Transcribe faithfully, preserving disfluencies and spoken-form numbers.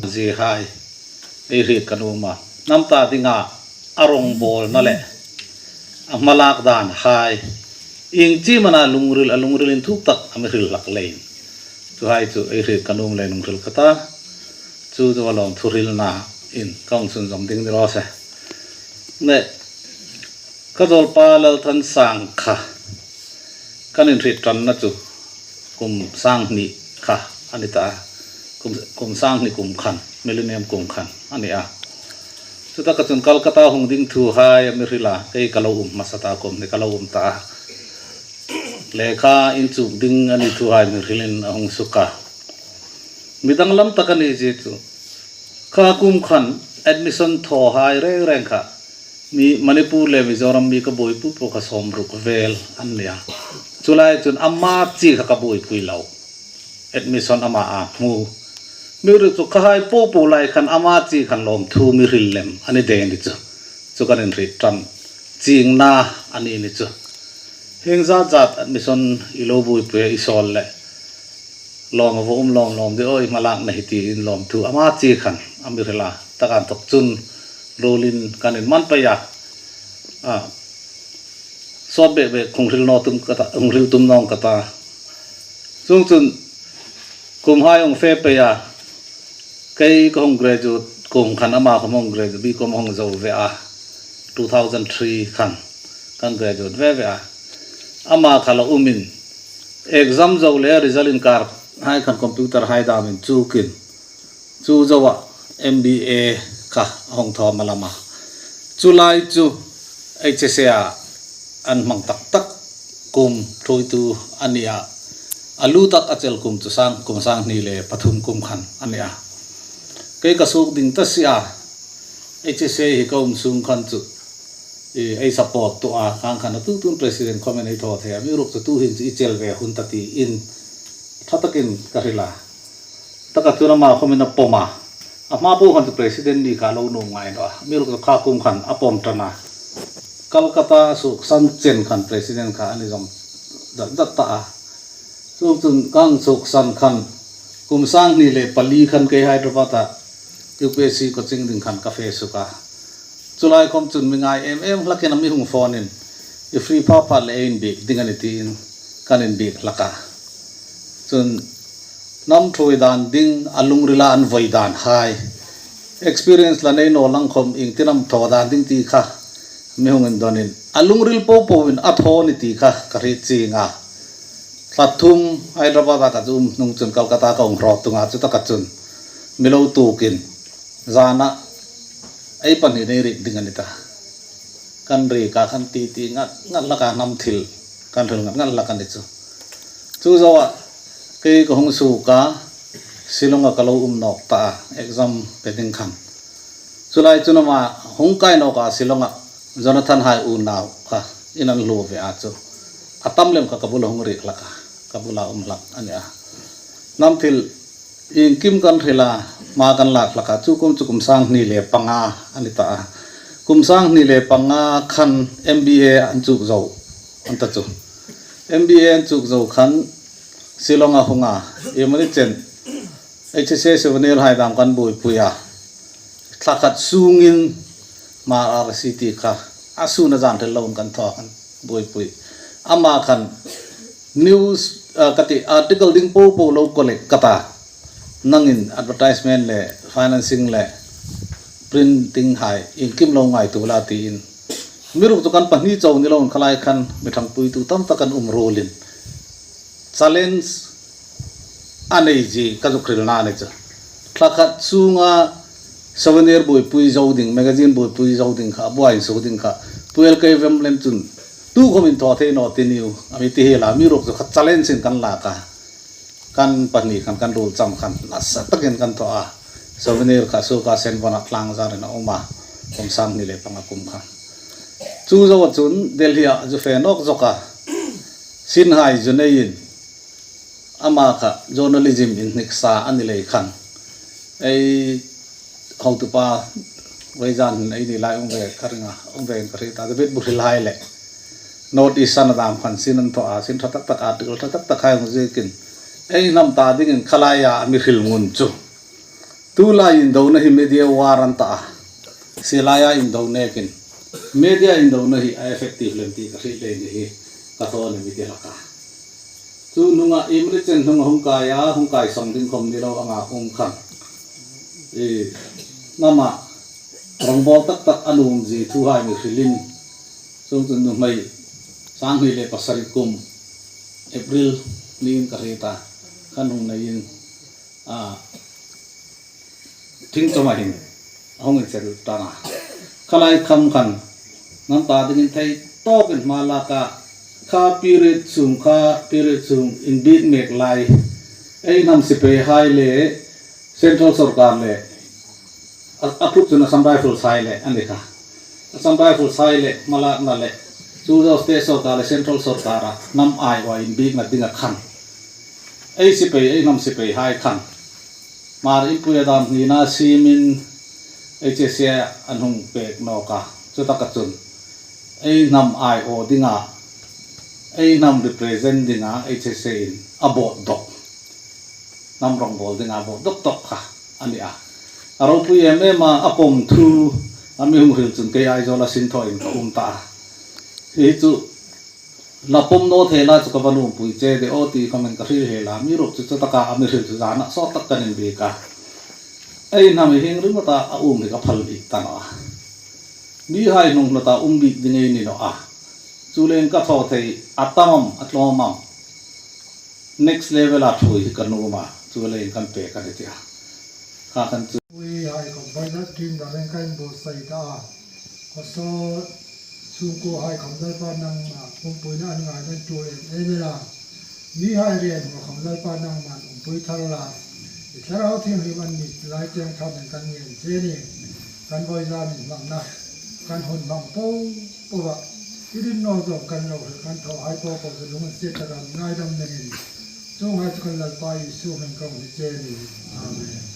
ziehai ei hriet ka nuom a. Hnam ta dinga a rongbawlna le a hmalak danhai, ieng chi am a na lungril, a lungril inthuk tak a mi hril hlak leiin, chuhai chu ei hriet ka nuom leiin hung hril ka ta. Chu chu a lawmthu hrilna in ka hung sunzawm ding ni raw se. Le ka zawlpa Lalthansang kha kan inhriet ṭanna chu kum sanghni kha a ni ta, kum, kum sanghni kum khan, millennium kum khan a ni a. Chutaka chun Calcutta hung ding thuhai a mi hril a, kei ka lo um hmasa ta, kum hni ka lo um ta a. Lekha inchuk ding a ni thuhai mi hrilin a hung suk a. Mi danglam tak a ni zie chu, kha kum khan admission thawhai reng reng kha mi Manipur le Mizoram mi ka buoipui po kha sawmruk vel an ni a. Chu lai chun ama chi kha ka buoipui lo. Admission ama a hmu. Mi ru chu khahai po po lai khan ama chi khan lawmthu mi hril lem a ni de ni chu. Chu kan inhriet ṭan chingna a ni ni chu. Hieng zat zat admission i lo buoipui i sawl le lawm a va um lawm lawm de aw, i hmalakna hi tiin lawmthu ama chi khan a mi hril a. Taka inthok chun ruolin kan inman pei a. A, sawt bek bek hung hril naw tum ka ta, hung hril tum naw ka ta. Chuongchun kumhai hung fe pei a. Kei ka hung graduate kum khan ama khawm hung graduate, B Com hung zo ve a. Two thousand three khan kan graduate ve ve a. Ama kha la umin exam zo le result inkar hai khan computer hai damin chukin, chu zoa M B A kha a hung thaw malam a. Chu lai chu H S A a an hmang tak tak kum thuoitu a ni a. A lu tak a chel kum chu sang, kum sanghni le pathum kum khan a ni a. Kei ka suok ding ta si a. H S A hi ka um sung khan chu i, ei support tah a, khang khan a tu tun president khawmin ei thaw thei a, mi ruok chu tuhin chu i chel ve hun ta tiin ṭha takin ka hril a. Taka chun ama khawmin a pawm a. A hma po khan chu president ni kha lo nuom ngai naw a. Mi ruok chu kha kum khan a pawm ṭan a. Calcutta suoksan chen khan president kha a ni zawm zat zat ta a. Chuongchun ka hung suoksan khan kum sanghni le pali khan kei Hyderabad-a U P S C coaching ding khan ka fe suk a. Chu lai khawm chun mi ngai em em hlakin a mi hung phone-in, i free pha pha le ei inbiek ding a nih tiin kan inbiek hlak a. Chun hnam thuoi dan ding, a lungrila an voi dan hai, experience la nei naw lang khawm iengtin am thaw dan ding ti kha mi hung indonin, a lungril po poin a thaw ni ti kha ka hriet chieng a. Thla thum Hyderabad-a ka um hnung chun Calcutta ka hung hraw tung a, chutaka chun mi lo tuokin zana ei pahni nei riek ding a ni ta. Kan riek a, kan titi ngat ngat hlak a, hnam thil kan hril ngat ngat hlak a ni chu. Chu zoa kei ka hung suok a, Shillong-a ka lo um nawk ta a, exam pe ding khan. Chu lai chun ama hung kai nawk a, Shillong-a Jonathan hai unau kha in an hlu ve a chu. A tam lem kha ka bula hung riek hlak a, ka bula um hlak a ni a. Hnam thil iengkim kan hril a, hma kan lak hlak a, chu kum chu kum sanghni le panga a ni ta a. Kum sanghni le panga khan M B A an chuk zo an ta chu. M B A an chuk zo khan Shillong-a hung a, iemani chen H S A souvenir hai dam kan buoipui a. Thla khat sungin Mara City kha a sun a zan hril loin kan thaw kan buoipui. Ama khan news, ah, ka ti, article ding po po lo collect ka ta. Nangin advertisement le financing le printing hai iengkim lo ngaituo la tiin. Mi ruok chu kan pahni chau ni loin kha lai khan mi ṭhangpuitu tam tak kan um ruolin challenge a nei zie ka zuk hrilna a ni chu. Thla khat sunga souvenir buoipui zo ding, magazine buoipui zo ding kha, a buoipui zo ding kha, Pu L K Vemlen chun tu khawmin thaw thei naw ti niu a mi ti hiel a, mi ruok chu kha challenge-in kan lak a. Kan pahni khan kan ruol cham khan nasa takin kan thaw a. Souvenir kha suoka Senvon-a tlang zarin a um a. Kum sanghni le panga kum khan. Chu zoa chun Delhi-a zu fe nawk zawk a. Sinhai zu neiin ama kha journalism inhnik sa a ni lei khan. Ei hotupa voizan hin ei ni lai um ve ka ring a, um ve ka hriet a, David Buhril hai le North East-a dam khan sin an thaw a, sin ṭha tak tak, article ṭha tak tak hai hung ziekin ei hnam ta dingin kha laia a mi hril ngun chu. Tulai indona hi media war an ta a. Silai a indo nekin media indona hi a effective lem ti ka hriet lei ni hi ka thaw ni mi ti hlak a. Chu hnunga imri chen hnunga hung kai a, hung kai song ding khom ni lo anga um khan. I, mama, rawngbawl tak tak a nuom zie thuhai mi hrilin. Chuong chu nuhmei sang hni le pasari kum April niin ka hriet a. Khan hung neiin, a, thing chawma hin a hung inchel ta a. Khalai kham khan nam ta dingin thei tawkin hma lak a, kha period sung, kha period sung inbit mek lai ei hnam sipaihai le central sawrkar le a, a phut chun Assam Rifles hai le a ni kha. Assam Rifles hai le hmalakna le chu zo state sawrkar le central sawrkar a hnam aiawin inbitna dinga khan ei sipai, ei hnam sipaihai khan Hmar inpui a dam hnina siemin H S A an hung pek nawk a. Chutaka chun ei hnam aiaw dinga, ei hnam represent dinga H S A in a bawt dawk. Hnam rawngbawl dinga bawt dawk dawk kha a ni a. A ropui em em a, a pawm thu a mi hung hril chun kei Aizawla sinthawin ka um ta a. Hi chu la pawm naw thei la chu ka va nuompui che de aw ti khawmin ka hril hle la, mi ruok chu chutaka a mi hril chu zana sawt tak kan inbiek a. Ei hnam hi hieng ringawta a um hi ka phal bik ta naw a. Mihai hnung hlawta um bik ding ei ni naw a. Chuleiin ka thaw thei a tam am, a tlawm am, next level a thuoi hi ka nuom a, chuleiin kan pek a ni tia. Kha kan chu. Ui hai khom vawisun tieng dangin kan buotsai ta a. Khawsawt sungkuo hai khom Lalpa nangma pumpuina an ngai dan tul em em a. Mihai rienhma khom Lalpa nangman umpui thar la. I Thlarau Thienghlim an ni lai tieng thamin kan ngen che ni. Kan vawi zan inhmangna, kan hun hmang po po a. I ring naw zawng kan lo hril, kan thawhai po po chu lunginsiet takin ngaidam dingin. Chuonghai chu kan Lalpa Isu hmingin kan hni che ni. Amen.